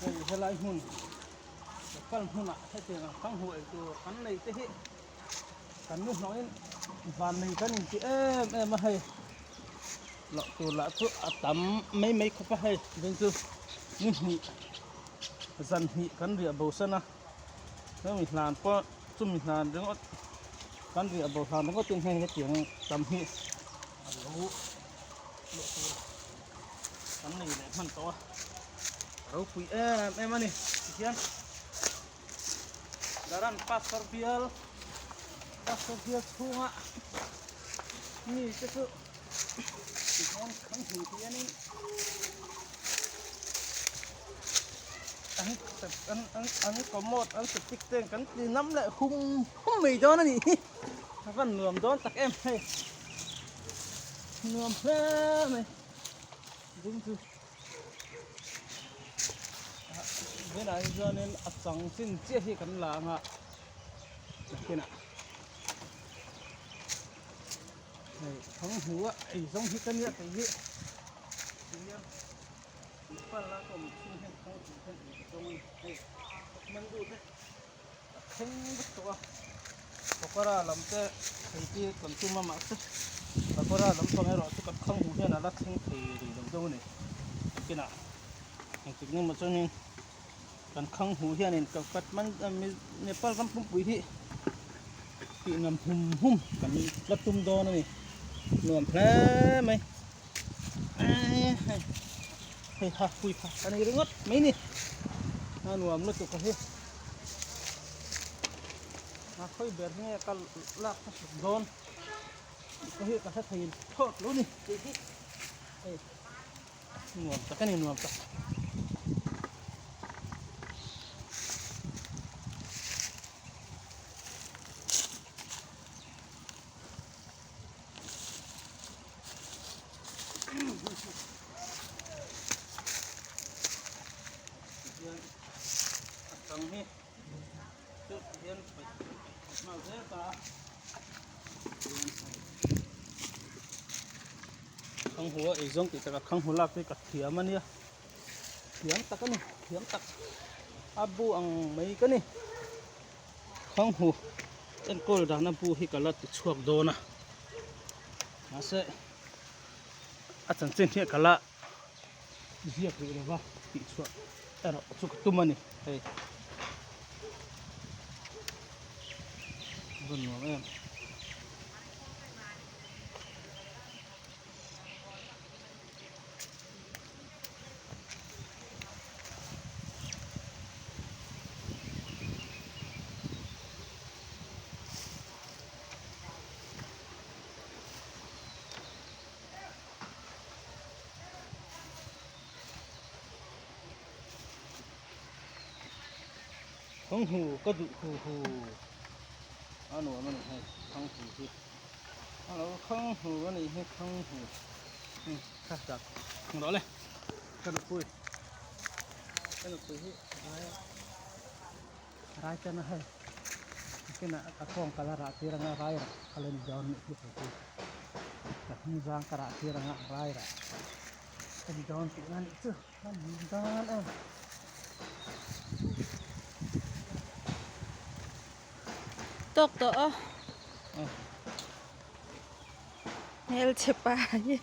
Hei helai hmun local hmunah hetiang ang thang huai tur kan nei te hi kan nu hnawhin van nei kan inti em em a hei loh tur lah chu a tam mai mai khawp a hei veng chu ni hnih zan hnih kan riah bo san a chumi hlan pawh chumi hlan ringawt kan riah bo hlan ringawtin hei hetiang tam hi a lo loh tur kan nei leh hman tawh a ropui em em a ni tihian Daran pastor bial pastor bial chhunga mi te chu tihian kan hmuh hianin an an an an commode an septic tank kan ti nam leh hum hum mai dawn a nih hi a van nuam dawn tak em hei nuam hle mai ding chu. Tunah hi chuanin a chang chin chiah hi kan la ang a nakinah hei thang hmu a eizawng hi ka nia tih hi tihian pal a ka awm chhung hian thang hmu hian eizawng a ni hei mandu te a thleng vek tawh a pakawra lam te thei te kan tum a mahse pakawra lampang erawh chu kan khang hmuh hian a la thleng thei rih lo deuh a ni kinah engtik ni maw chuanin kan khang hmuh hianin ka Nepal ram pumpui hi tih nuam hum hum kan la tum dawn a ni nuam hle mai hei ha pui kha a ni ringawt mai ni a nuam lutuk a hi a khawi ber hi nge ka lak hmasat dawn ka hi ka hre thei thlawt lo ni tih hi hei nuam tak a ni nuam tak. Tihian a chang hi chu tihian paih nghal zel ta a tihian hei khanghu a eizawng tih takah khanghu lak hi ka thiam a nia thiam tak a ni thiam tak a bu ang mai ka ni. Khanghu enkawl dahna bu hi ka la ti chhuak dawn a mahse a chanchin hi ka la ziak rih lova tih chhuah erawh chu ka tum a ni hei a rawn nuam em. Thanghu ka duh hu hu a nuam a ni hei thanghu hi a lo thanghu a nih hi thanghu kha dah rawh le ka nupui ka nupui hi rai rai tan a hei nakinah ka kawng ka la rah tir anga rai rah ka la ni dawn anih hi hei ka hnungzang ka rah tir anga rai rah ka ni dawn tih na nih chu a ni dawn em. Tawk tawh a. Hmelchhe pa hi.